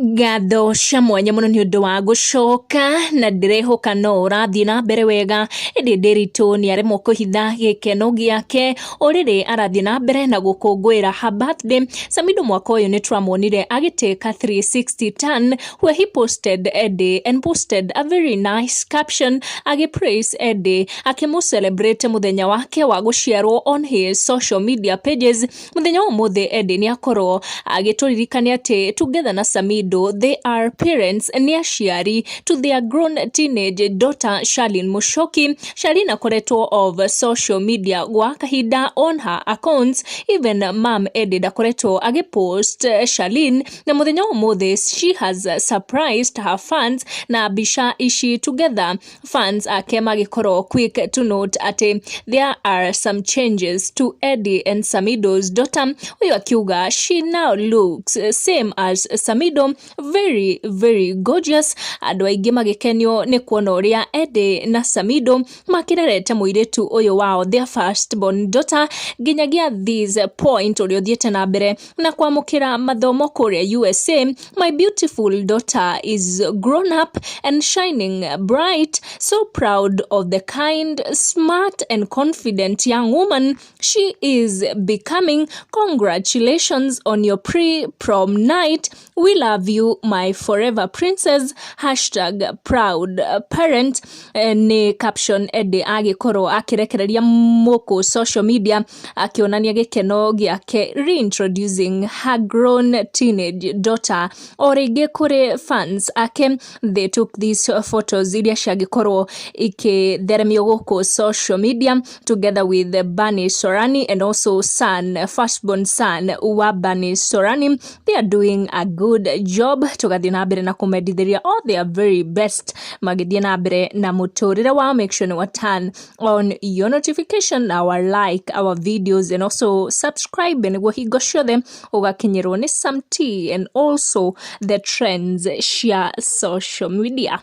Ngatho cia mwanya mũno nĩ ũndũ wa gũcoka, na ndĩrehoka no ũrathiĩ na mbere wega. Ĩndĩ Ndĩritũ nĩ aremwo kũhitha gĩkeno gĩake o rĩrĩ arathiĩ na mbere na gũkũngũĩra her birthday. Samido mwaka ũyũ nĩ tũramuonire agĩtĩka 360 turn where he posted Eddie and posted a very nice caption agĩ praise Eddie, akĩmũ celebrate mũthenya wake wa gũciarwo on his social media pages. Mũthenya wa ũmũthĩ Eddie nĩ akorwo agĩtũririkania atĩ together na Samido they are parents, nĩ aciari to their grown teenage daughter Charlene Mushoki. Charlene akoretwo of social media gwa kahinda on her accounts, even mam Eddie ndakoretwo agĩpost Charlene, na mũthenya wa ũmũthĩ she has surprised her fans na mbica ici together, fans ake magĩkorwo quick to note atĩ there are some changes to Eddie and Samido's daughter. Ũyũ akiuga she now looks same as Samido, very very gorgeous. Andũ aingĩ magĩkenio nĩ kuona ũrĩa Eddie na Samido makĩrerete mũirĩtu ũyũ wao, their first born daughter, nginyagia this point ũrĩa ũthiĩte na mbere na kwamũkĩra mathomo kũrĩa USA. "My beautiful daughter is grown up and shining bright. So proud of the kind, smart and confident young woman she is becoming. Congratulations on your pre-prom night. We love you, my forever princess. #ProudParent." Nĩ caption Eddie agĩkorwo akĩrekereria mũkũ social media akĩonania gĩkeno gĩake reintroducing her grown teenage daughter o rĩngĩ kũrĩ fans ake. They took these photos iria ciagĩkorwo ikĩtheremio gũkũ social media together with Bunny Sorani and also son, firstborn son wa Bunny Sorani. They are doing a good job. Tũgathiĩ na mbere na kũmendithĩria all their very best magĩthiĩ na mbere na mũtũrĩre wao. Make sure nĩ wa turn on your notification, our like our videos and also subscribe nĩguo hingo ciothe ũgakinyĩrwo nĩ some tea and also the trends cia social media.